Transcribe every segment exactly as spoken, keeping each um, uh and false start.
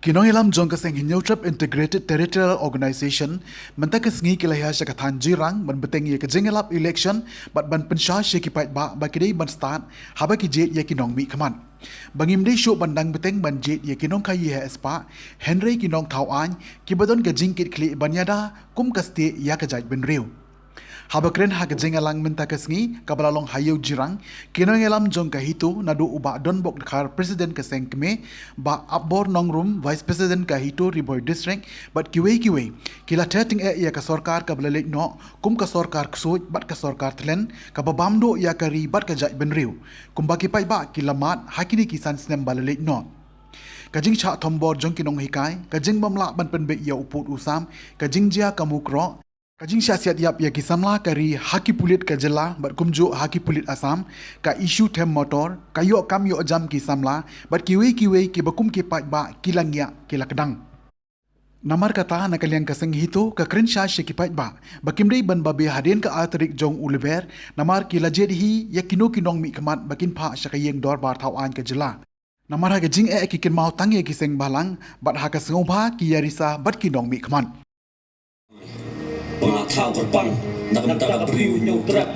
Ki nongïalam jong ka seng Hynñiewtrep Integrated Territorial Organization mynta ka sngi ki la ïaid sha ka thaiñ Jirang ban bteng ïa ka jingïalap election bad ban pynshai sha ki paidbah ba ki dei ban stad haba ki jied ïa ki nongmihkhmat. Ba ngim dei shuh ban dang bteng ban jied ïa ki nongkhaïi ha spah, hynrei ki nongthaw aiñ kiba don ka jingkitkhlieh ban ïada kum ka stieh ïa ka jaitbynriew. Haba kren ha ka jingïalang mynta ka sngi kaba la long ha Ïew Jirang, ki nongïalam jong ka HITO naduh u Bah Donbok Dkhar, President ka seng kmie, Bah Apbor Nongrum, Vice President ka HITO Ri Bhoi District, bad kiwei kiwei, ki la theh tyngeh ïa ka sorkar kaba la leit noh kum ka sorkar ksuid bad ka sorkar thlen kaba bam duh ïa ka ri bad ka jaitbynriew, kumba ki paidbah ki la mad ha kine ki san snem ba la leit noh. Ka jingshah thombor jong ki nonghikai, ka jingbymlah ban pynbeit ïa u pud u sam, ka jingjia ka mukroh, ka jingshah siat ïap ïa ki samla ka ri ha ki pulit ka jylla bad kumjuh ha ki pulit Assam, ka issue them motor, ka ïoh kam ïoh jam ki samla bad kiwei kiwei kiba kum ki paidbah ki la ngiah ki la kdang. Namar kata na ka liang ka seng HITO ka kren shai sha ki paidbah ba kim dei ban babe hadien ka ar tarik jong u Lber, namar ki la jied hi ïa kino ki nongmihkhmat ba kin phah sha ka ïing dorbar thaw aiñ ka jylla. Namar ha ka jingeh ki kynmaw tang ïa ki seng balang bad ha ka sngewbha ki ïarisa bad ki nongmihkhmat. Ba nga thaw kyrpang na ka bynta ka briew Hynñiewtrep,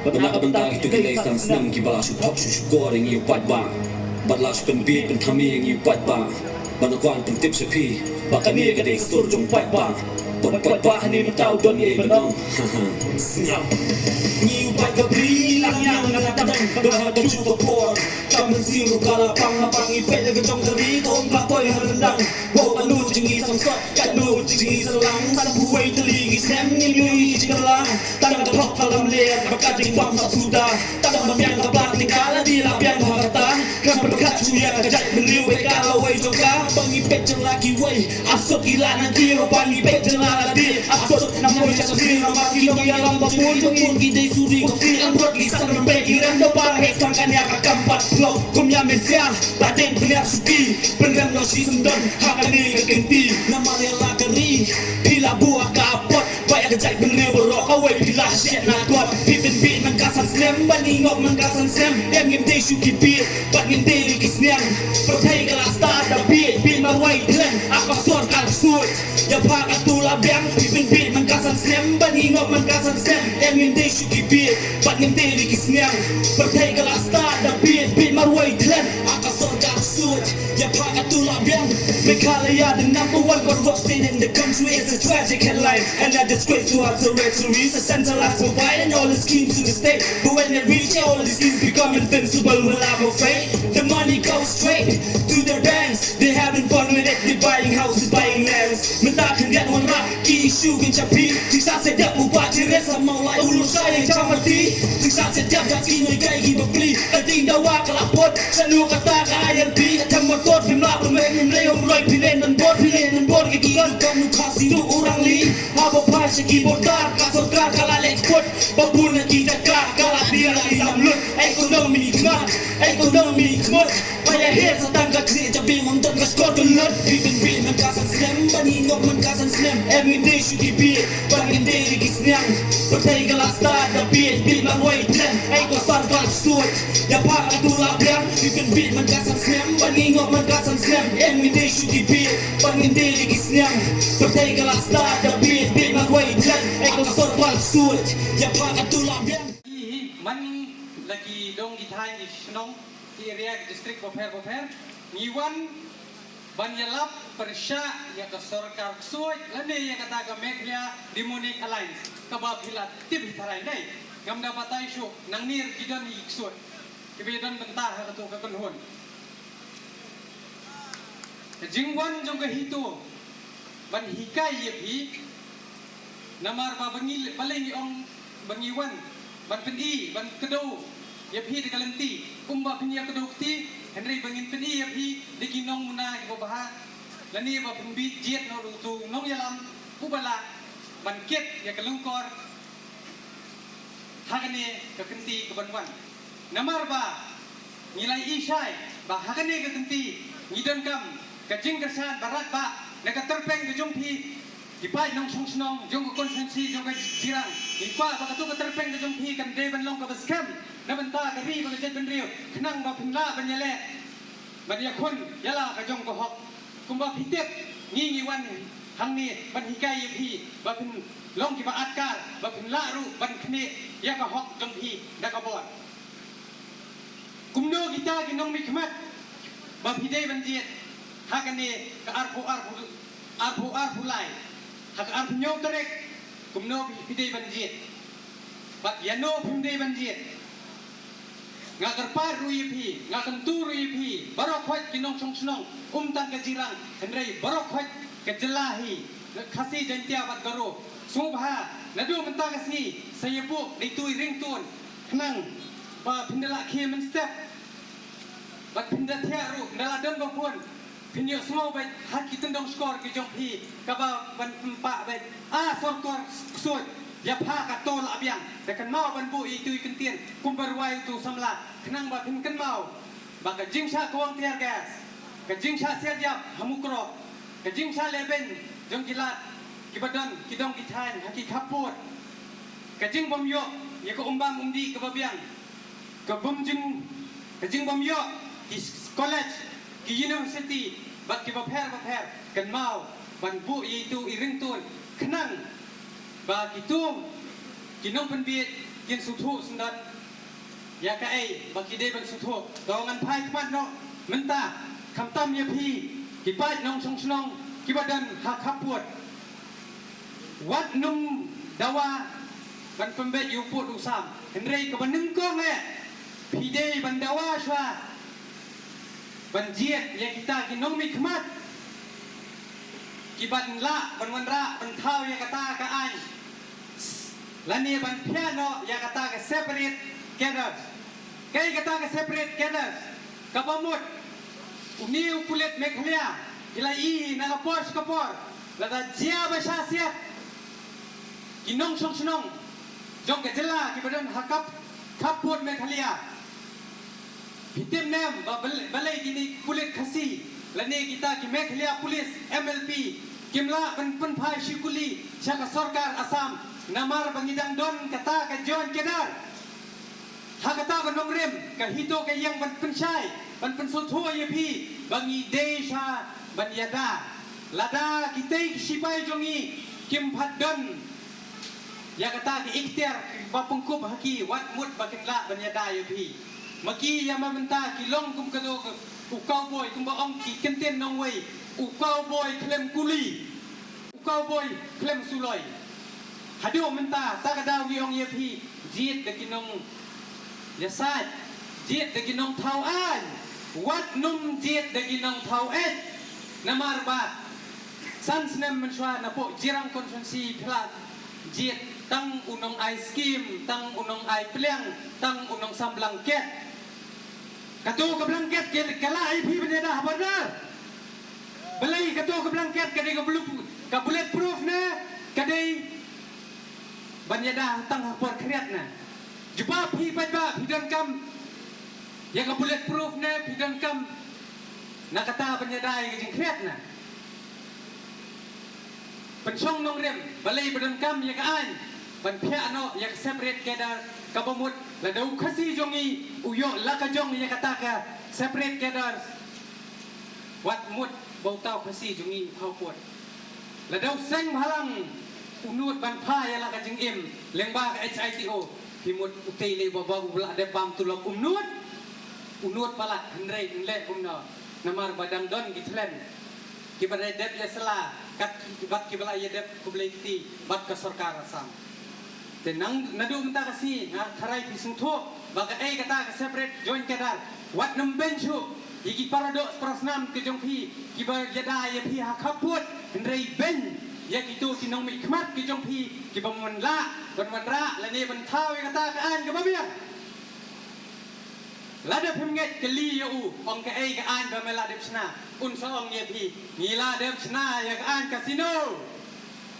ba na ka bynta kito ki lai san snem kiba la shu thok shu shukor ïa ngi u paidbah, bad la shu pynbieit pynthame ïa ngi u paidbah, ba na kwah pyntip sha phi ba kane ka dei ka stur jong u paidbah. Bad u paidbah hangne mynta u don ei ban ong. Sngap. Ngi u paid ka bri la ngiang na ka tang, ba ha ka juh ka por ka mynsiem ruh ka la pang, ha pang ngi peit la ka jong ka ri ka um ka poi ha ryndang. Wow, ka nu jong ngi song sok, ka nu jong ngi slang, san phew wei tylli ki snem ngi mih jingkylla. Tang ka thok ka lamler bad ka jingbam sap suda, tang ba biang ka pla tyngka la dei la biang ha kata. Kan pyrkhat shuh ïa ka jaitbynriew bad ka lawei jong ka. Ba ngi peit jong la kiwei, asok ki la na ki, ba ngi peit jong la la dei asok. Namar sha sir namar ki nongïalam ba bun jong ngi ki dei suri ko sir, an rot ki san rem bad ki rem da ba heh tang kan ïa ka kam pat phlok kum ïa Mesia. Ba dei pynïar suki pynrem noh shi syndon ha kane ka kynti. Namar ïa la ka ri phi la buh ka apot, ba ïa ka jaitbynriew baroh kawei phi la shet na kot. Phi pynbieit man ka san snem, ba ngi ngop man ka san snem. Em ngim dei shuh ki bieit, ba ngim dei ri ki sniang. Pyrthei ka la stad da bieit, bieit marwei thlen ha ka sorkar ksuid. Ïa pha katto la biang, phi pynbieit man ka san snem, ba ngi ngop man ka san snem. Em ngim dei shuh ki bieit, ba ngim dei ri ki sniang. Pyrthei ka la stad da bieit, bieit marwei thlen ha ka sorkar ksuid. Ïa pha katto la biang. Meghalaya, the number one corrupt state in the country, is a tragic headline and a disgrace to our territories. The central has provided all the schemes to the state, but when they reach, all the schemes become invincible. Well, I'm afraid the money goes straight to their banks. They haven't formulated the buying houses, buying lands. Mynta khyndiat wanrah ki issue kin chapi. Jingshah sha dep u Bah Jires, sa Mawlai u Lushai ïa Chamati. Jingshah sha dep ïa ki nonghikai ki bapli. Ka ding dawa ka la put. Shano kata ka I L P, ka them motor phim lah pynweng, ngim lei umroi phi leh nonbor, phi leh nonbor, ka ki dukam u Khasi duk u Rangli. Haba phai sha ki border ka sorkar ka la leh put. Ba bun na ki jaka ka la dei la ïam lut. Economy khmat, economy khmut. Ba ïa heh sa tang ka khlieh jabieng, ym don ka skor ka lut. Phi pynbieit man ka san snem, ba ngi ngop man ka san snem. Em ngim dei shuh ki bieit, ba ngim dei ri ki sniang. Pyrthei ka la stad da bieit, bieit marwei thlen. Ei ko sorkar ksuid, ïa pha katto la biang. Phi pynbieit man ka san snem, ba ngi ngop man ka san snem. Em ngim dei shuh ki bieit, ba ngim dei ri ki sniang. Pyrthei ka la stad da bieit, bieit marwei thlen. Ei ko sorkar ksuid, ïa pha katto la biang. Hi hi, man la ki dong ki thaiñ ki shnong, ki area, ki district bapher bapher, ngi wan ban ïalap pyrshah ïa ka sorkar ksuid lane ïa kata ka Meghalaya Demonic Alliance kaba phi la tip hi tharai, ne? Ngam da batai shuh, nangne ruh ki don hi ki ksuid kiba ïadon bynta ha kato ka kynhun. Ka jingwan jong ka HITO ban hikai ïa phi, namar ba, ba ngi, balei ngi ong ba ngi wan ban pyni, ban kdew ïa phi da ka lynti, kumba phin ïa kdew kti, hynrei ba ngin pyni ïa phi da ki nongmuna kiba bha, lane ba phin bit jied noh da uto u nongïalam uba lah ban kit ïa ka lyngkor ha kane ka kynti kaban wan. Namar ba ngi la ïohi shai ba ha kane ka kynti ngi donkam ka jingkyrshan baroh ba na ka tyrpeng ka jong phi, ki paid nongshong shnong jong ka constituency jong ka Jirang. Ngi kwah ba kato ka tyrpeng ka jong phi kan dei ban long kaba skhem na bynta ka ri bad ka jaitbynriew, khnang ba phin lah ban ïaleh, ban ïakhun ïa la ka jong ka hok. Kumba phi tip, ngi ngi wan hangne ban hikai ïa phi ba phin long kiba atkar, ba phin lah ruh ban khnieh ïa ka hok jong phi da ka bor. Kumno kita ki nongmihkhmat ba phi dei ban jied ha kane ka arphew arphew, arphew arphew lai, ha ka arphew hynñiew tarik, kumno phi dei ban jied? Bad ïano phim dei ban jied? Nga kyrpad ruh ïa phi, nga kyntu ruh ïa phi baroh khoit ki nongshong shnong, um tang ka Jirang, hynrei baroh khoit ka jylla hi, Khasi, Jaiñtia bad Garo. Sngewbha naduh mynta ka sngi sa ïa buh dei tu i ringtone khnang ba phin da lah khie mynstep. Bad phin da thiah ruh, ynda la don ba bun, phin ïohsngew beit ha ki tyndong shkor ki jong phi, kaba ban pynpaw beit, a sorkar ksuid, ïa pha kato lah biang. Da kynmaw ban buh ïa itu i kyntien kumba rwai utu samla, khnang ba phin kynmaw ba ka jingshah kawang tear gas, ka jingshah siat ïap ha Mukroh, ka jingshah lehbeiñ jong ki lad kiba don ki dong ki thaiñ ha ki khappud, ka jingbym ïoh ïa ka umbam umdih kaba biang, ka bym jing, ka jingbym ïoh ki s-, college, ki university bad kiba pher ba pher. Kynmaw ban buh ïa itu i ringtone khnang ba kitu ki nongpynbieit kin sngewthuh syndon ïa kaei ba ki dei ban sngewthuh. To ngan phai khmat noh mynta, khamtam ïa phi ki paid nongshong shnong kiba don ha khappud. Wat nym dawa ban pynbeit ïa u pud u sam, hynrei kaba nyngkong eh phi dei ban dawa shuwa ban jied ïa kita ki nongmihkhmat kiban lah ban wanrah ban thaw ïa kata ka aiñ, lane ban phiah noh ïa kata ka separate cadres. Kaei kata ka separate cadres? Kaba mut une u pulit Meghalaya, ki la ïohi na ka por sha ka por, lada jia ba shah siat, ki nongshong shnong jong ka jylla kiba don ha kap, khappud Meghalaya, phi tip ne em ba bal-, balei kine ki pulit Khasi lane kita ki Meghalaya Police, M L P, kim lah ban pynphai shikuli sha ka sorkar Assam? Namar ba ngi dang don kata ka joint cadre. Ha kata ka nongrim, ka HITO ka ïeng ban pynshai, ban pynsngewthuh ïa phi ba ngi dei sha ban ïada. Lada kitei ki shipai jong ngi kim pat don ïa kata ka iktiar ba pynkup ha ki, wat mut ba kin lah ban ïada ïa phi. Ma ki ïa ma mynta ki long kum kano ka, u cowboy, kumba ong ki kyntien nongwei, u cowboy khlem kuli, u cowboy khlem suloi. Haduh mynta, ta ka daw ngi ong ïa phi, jied da ki nongïasaid, jied da ki nongthaw aiñ, wat nym jied da ki nongthaw eit. Namar ba san snem mynshuwa napoh Jirang constituency phi la jied tang u nongai skim, tang u nongai pliang, tang u nongsam blanket. Kato ka blanket ka, ka lah ïa phi ban ïada ha border? Balei kato ka blanket ka dei ka bulu-, ka bullet proof ne ka dei ban ïada tang ha por khriat ne? Jubab phi paidbah, phi donkam ïa ka bullet proof ne phi donkam na kata ban ïada ïa ka jingkhriat ne? Pynshong nongrim, balei ba donkam ïa ka aiñ ban phiah noh ïa ka separate cadre, kaba mut lada u Khasi jong ngi u ïoh la ka jong ïa kata ka separate cadre, wat mut ba uta u Khasi jong ngi u khaw pud. Lada u seng bhalang u nud ban phah ïa la ka jingim lyngba ka H I T O, phi mut utei lei ba, ba u la dep bam tulop um nud? U nud palat, hynrei yn leh kumno? Namar ba dang don ki thlen kiba la dep ïa sla, kat ki, bad kiba la ïa dep khublei kti bad ka sorkar Assam. Te nang naduh mynta ka sngi nga tharai phi sngewthuh ba kaei kata ka separate joint cadre. Wat nym beiñ shuh ïa ki paradoh parasnam ki jong phi kiba ïada ïa phi ha khappud, hynrei beiñ ïa kito ki nongmihkhmat ki jong phi kiba ym lah ban wanrah lane ban thaw ïa kata ka aiñ kaba biang. Lada phim ngeit, kylli ïa u, ong kaei ka aiñ ba me la dep shna. Un sa ong ïa phi, ngi la dep shna ïa ka aiñ casino.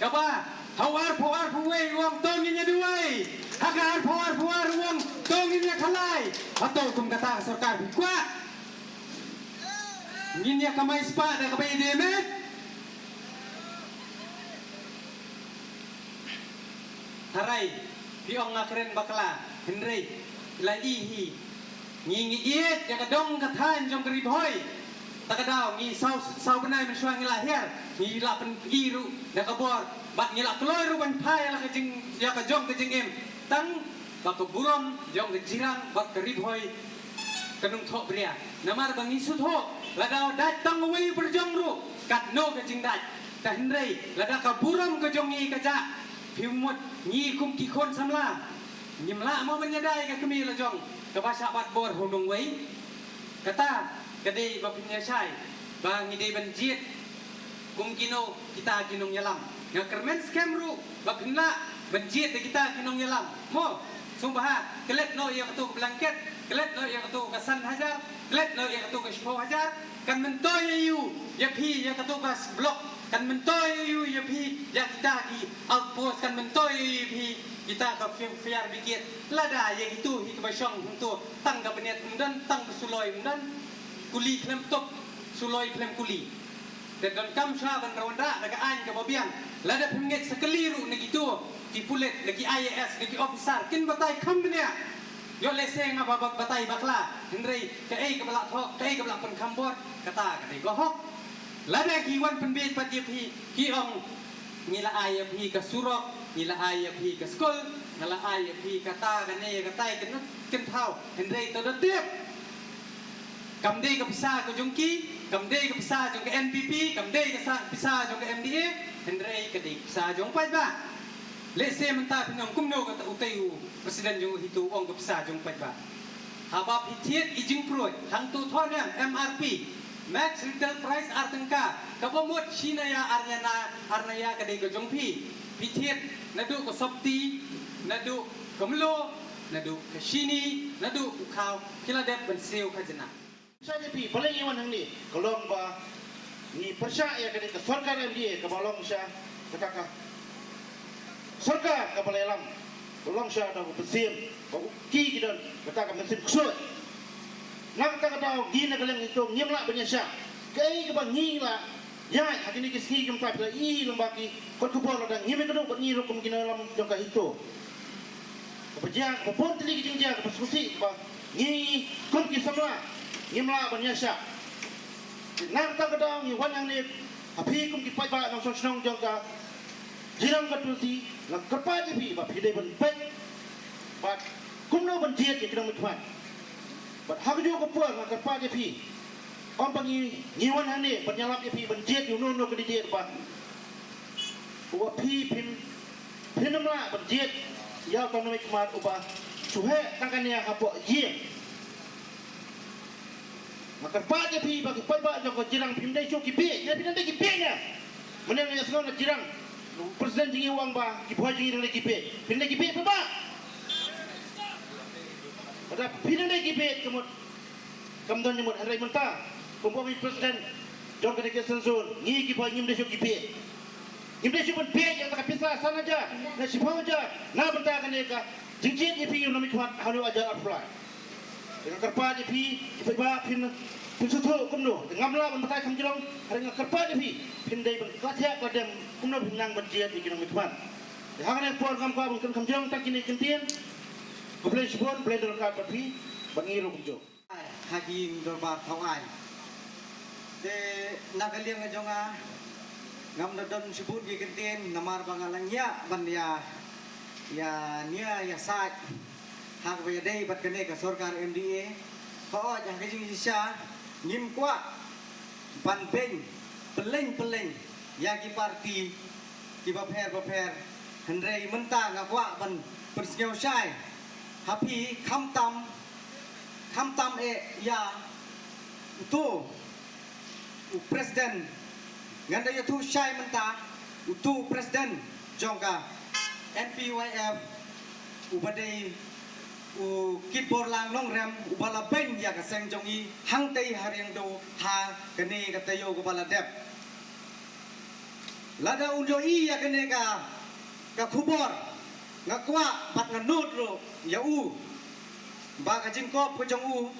Kaba ha u arphew arphew wei u ong to ngin ïa duwai, ha ka arphew arphew ar u ong to ngin ïa khalai. Hato kum kata ka sorkar phi kwah? Ngin ïa kamai spah da kaba ïadei met? Tharai phi ong nga kren bakla, hynrei la i hi, ngi ngi ïeit ïa ka dong ka thaiñ jong ka Ri Bhoi. Ta ka daw ngi saw, saw bnai mynshuwa ngi la hiar, ngi la pyni ruh da ka bor, bad ngi la kloi ruh ban phai ïa la ka jing, ïa ka jong ka jingim. Tang ba ka burom jong ka jirang bad ka Ri Bhoi ka nongthoh bria. Namar ba ngi sngewthuh lada dait tang uwei u pyrjong ruh katno ka jingdait. Te hynrei lada ka burom ka jong ngi ka jah, phi mut ngi kum ki khun samla ngim lah mo ban ïada ïa ka kmie la jong kaba shah bat bor ha u nongwei. Kata ka dei ba phin ïa shai ba ngi dei ban jied kum kino kita ki nongïalam. Nga kyrmen skhem ruh ba phin lah ban jied da kita ki nongïalam. Mo, sngewbha klet noh ïa kato ka blanket, klet noh ïa kato ka san hajar, klet noh ïa kato ka shiphew hajar. Kan myntoi ïa u ïa phi ïa kato ka block, kan myntoi ïa u ïa phi ïa kita ki outpost, kan myntoi ïa u ïa phi kita ka fire brigade. Lada ïa kito hi kaba shong hangto tang ka bniat ym don, tang ka suloi ym don, kuli khlem tup, suloi khlem kuli. Te donkam shuwa ban wanrah da ka aiñ kaba biang. Lada phim ngeit sa kylli ruh na kito ki pulit, na ki I A S, na ki officer kin batai kham bniah. Ïoh lehse nga ba, ba, batai bakla, hynrei kaei kaba la thoh, kaei kaba la pynkham bor, kata ka dei ka hok. Lada ki wan pynbieit pat ïa phi, ki ong ngi la ai ïa phi ka surok, ngi la ai ïa phi ka skul, ngi la ai ïa phi kata kane katai kane, kin thaw, hynrei to da tip. Kam dei ka pisa ka jong ki, kam dei ka pisa jong ka N P P, kam dei ka sa, pisa jong ka M D A, hynrei ka dei ka pisa jong paidbah. Lehse mynta phin ong kumno kata utei u president jong HITO u ong ka pisa jong paidbah. Haba phi thied i jingpruid hangto thon em M R P, max retail price ar tyngka, kaba mut shi na ïa ar na ïa na, ar na ïa ka dei ka jong phi. Phi thied naduh ka sopti, naduh ka mluh, naduh ka shini, naduh u khaw, phi la dep ban siew khajna. Sa ïa phi, balei ngi wan hangne, ka long ba ngi pyrshah ïa kane ka sorkar M D A kaba long sha kata ka sorkar kaba la ïalam, ba long sha da u Bashir, ba u ki ki don kata ka mynsiem ksuid. Na kata ka daw ngi na ka liang HITO ngim lah ban ïa shah. Kaei kaba ngi la ïaid ha kine ki sngi ki mynta, phi la i lyngba ki kot khubor, lada ngim ïakynduh bad ngi ruh kum ki nongïalam jong ka HITO. Kaba jia, kaba bun tylli ki jingjia, kaba sngewsih, kaba ngi kum ki samla ngim lah ban ïa shah. Na kata ka daw ngi wan hangne ha phi kum ki paidbah nongshong shnong jong ka jylla ka Tulsi, nga kyrpad ïa phi ba phi dei ban peit bad kumno ban jied ïa ki nongmihkhmat. Bad ha kajuh ka por nga kyrpad ïa phi, ym ba ngi, ngi wan hangne ban ïalap ïa phi ban jied ïa uno uno u candidate, bad uba phi phin, phin ym lah ban jied ïa uta u nongmihkhmat uba shu heh tang kane hapoh ïing. Nga kyrpad ïa phi ba ki paidbah jong ka Jirang phim dei shuh ki bieit, ne phin dei ki bieit ne? Mynne nga ïasngew na Jirang, u president jong ngi u ong ba ki Bhoi jong ngi dang dei ki bieit. Phin dei ki bieit paidbah? Lada phin dei ki bieit ka mut kam don jingmut, hynrei mynta kum u ong i president jong ka Education Zone, ngi ki Bhoi ngim dei shuh ki bieit. Ngim dei shuh ban bieit ïa kata ka pisa san hajar ne shiphew hajar na bynta kane ka jingjied ïa phi u nongmihkhmat ha une u hajar arphew lai. Te nga kyrpad ïa phi, phi ba phin, phin sngewthuh kumno. Te ngam lah ban batai kham jrong, hynrei nga kyrpad ïa phi, phin dei ban kla thiah kla dem kumno phin nang ban jied ïa ki nongmihkhmat. Te ha kane ka por ngam kwah ban kren kham jrong tang kine ki kyntien. Khublei shibun, Blei un don ryngkat bad phi bad ngi ruh kumjuh. Ha ki ïing dorbar thaw aiñ. Te na ka liang ka jong nga ngam da don shibun ki kyntien namar ba nga la ngiah ban ïa, ïa nia ïa sait ha kaba ïadei bad kane ka sorkar M D A. Hooid, ha ka jingshisha ngim kwah ban beiñ pylleng pylleng ïa ki parti kiba pher ba pher, hynrei mynta nga kwah ban pynsngew shai ha phi, khamtam, khamtam eh ïa uto u president, ngan da ïathuh shai mynta, uto u president jong ka N P Y F, uba dei u Kitborlang Nongrem, uba la beiñ ïa ka seng jong ngi hangtei ha Riangdo ha kane ka taïew kaba la dep. Lada un ïohi ïa kane ka, ka khubor, nga kwah bad nga nud ruh ïa u ba ka jingkop ka jong u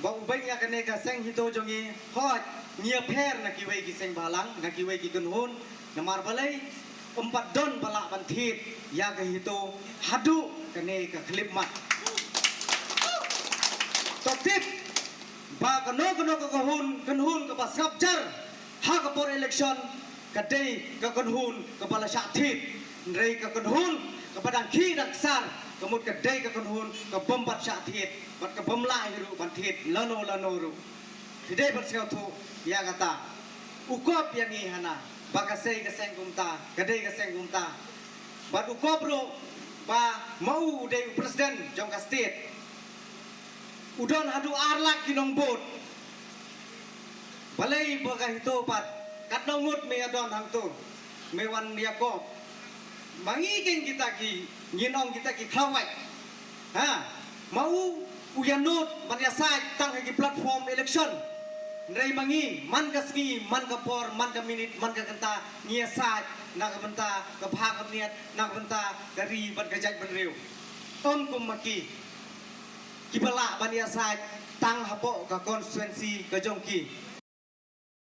ba u beiñ ïa kane ka seng HITO jong ngi. Hooid, ngi ïapher na kiwei ki seng bhalang, na kiwei ki kynhun, namar balei? Ym pat don ba lah ban thied ïa ka HITO haduh kane ka khyllipmat. To tip ba kano kano ka kynhun, kynhun kaba sngap jar ha ka por election ka dei ka kynhun kaba la shah thied. Hynrei ka kynhun kaba dang khih dang ksar ka mut ka dei ka kynhun ka bym pat shah thied bad ka bym lah hi ruh ban thied lano lano ruh. Phi dei ban sngewthuh ïa kata. U kop ïa ngi hana ba ka sei ka seng kumta, ka dei ka seng kumta. Bad u kop ruh ba ma u u dei u president jong ka state. U don haduh ar lak ki nong vote. Balei ba ka hito pat, katno ngut me ïa don hangto, me wan ïa kop. Ma ngi keiñ kita ki, ngin ong kita ki khlawait. Ha, ma u u ïa nud ban ïa sait tang ha ki platform election. Hynrei ma ngi man ka sngi, man ka por, man ka minit, man ka kynta ngi ïa sait na ka bynta ka bha ka bniat, na ka bynta ka ri bad ka jaitbynriew. Ym kum ma ki kiba lah ban ïa sait tang hapoh ka constituency ka jong ki.